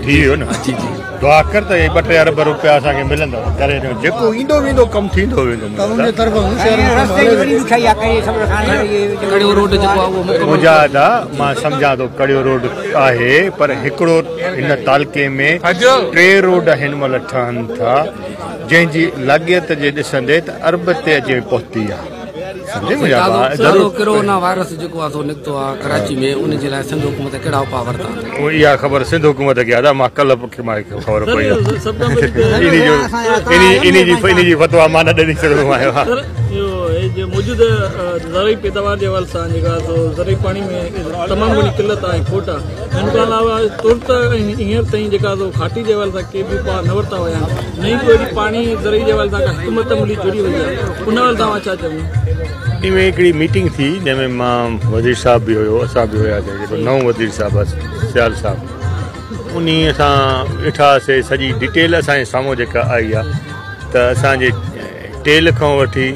ٿي ويو نه. جي جي. دعا ڪر ته اهي 2-3 ارب روپيا اسان کي ملندا ڪري ڏيو جيڪو ايندو ويندو ڪم ٿيندو ويندو. ڪڙيو روڊ جيڪو آهي اهو مڪمل. منهنجا ادا مان سمجهان ٿو ڪڙيو روڊ آهي پر هڪڙو هن تعلقي ۾ 3 روڊ هن مهل ٺهن ٿا جنهن جي لاڳيت جي ڏسندي ته ارب تي اچي پهتي آهي. سمجهي منهنجا ڀاء ضرور. ڪورونا وائرس جيڪو آهي سو نڪتو آهي ڪراچي ۾ ان جي لاء سنڌ حڪومت ڪهڙا اپاء ورتا؟ اها خبر سنڌ حڪومت کي آهي مان ڪلهه پکي مان خبر پئي آهي انهي جي فتويٰ مان نه ڏئي سگهندو آهيان. سر اهو موجوده زرعي پيداوار جي حوالي سان جيڪا سو زرعي پاڻي ۾ تمام گهڻي قلت آهي کوٽ آهي ان کان علاوه ترت هينئر تائين جيڪا سو کاٽي جي حوالي سان ڪي به اپاء نه ورتا ويا آهن نه ئي ڪو اهڙي پاڻي زرعي جي حوالي سان ڪا حڪمت عملي جڙي وئي آهي ان حوالي سان اوهان ڇا چوندو؟ ان ۾ هڪڙي ميٽنگ ٿي جنهن ۾ مان وزير صاحب به هيو اسان به هياسين جيڪو نئون وزير صاحب آهي سيال صاحب انهي اسان ڏٺاسين سڄي ڊيٽيل اسان جي سامهون جيڪا آئي آهي ته اسان جي ٽيل کان وٺي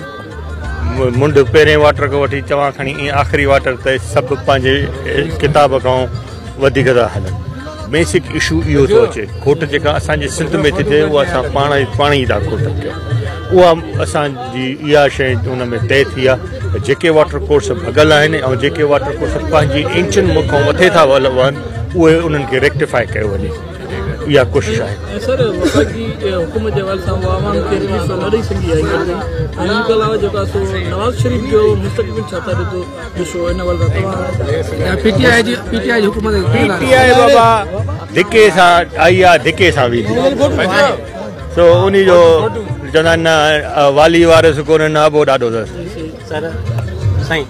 منڍ پهرين واٽر کان وٺي چوان کڻي ائين آخري واٽر تي سڀ پنهنجي ڪتاب کان وڌيڪ ٿا هلن. بيسڪ اشو اهو ٿو اچي کوٽ جيڪا اسان جي سنڌ ۾ ٿي ٿئي اها اسان پاڻ پاڻ ئي ٿا کوٽ ڪيون. اها اسان جي اها شيء ان ۾ طئي ٿي آهي ته جيڪي واٽر ڪورس ڀڳل آهن ۽ جيڪي واٽر ڪورس پنهنجي انچن کان مٿي ٿا وهن اهي انهن کي ريڪٽيفائي ڪيو وڃي اها ڪوشش آهي. ۽ سر وفاقي حڪومت جي حوالي سان اها عوام کي رليف نه ڏئي سگهي آهي هينئر تائين ۽ ان کان علاوه جيڪو آهي سو نواز شريف جو مستقبل ڇا ٿا ڏسو ڏسو ان حوالي سان توهان پي ٽي آء جي حڪومت پي ٽي آء بابا ڌڪي سان آئي آهي ڌڪي سان ويندي سو انهي جو چوندا آهن نه والي وارث ڪونهي نه ابو ڏاڏو اٿس. سر سائين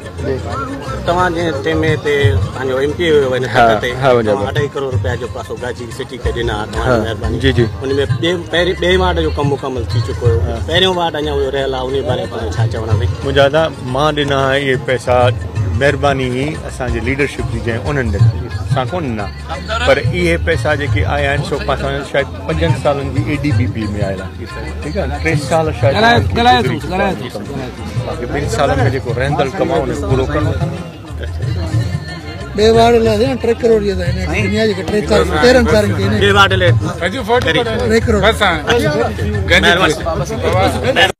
توهان جنهن ٽيم تي پنهنجو ايم پي هيو ان خط تي 2.5 ڪروڙ روپيا جو پاسو گاجي سٽي کي ڏنا توهان جي مهرباني. جي جي. ان ۾ ٻئي وارڊ جو ڪم مڪمل ٿي چڪو هيو پهريون وارڊ اڃا اهو رهيل آهي ان باري ۾ ڇا چوڻ آهي؟ منهنجا ادا مان ڏنا اهي پئسا مهرباني هي اسان جي ليڊرشپ جي جنهن انهن ڏنا اسان ڪونه ڏنا پر اهي پئسا جيڪي آيا آهن سو اسان شايد 5 سالن جي اي ڊي بي پي ۾ آيل آهن ٺيڪ آهي 3 سال شايد باقي 2 سالن ۾ جيڪو رهندل ڪم آهي ان کي پورو ڪرڻو اٿن. ٻئي وارڊ لاء 3 ڪروڙ جي دنيا جي 3 4 13 4 ٻئي وارڊ لاء 3 ڪروڙ. مهرباني.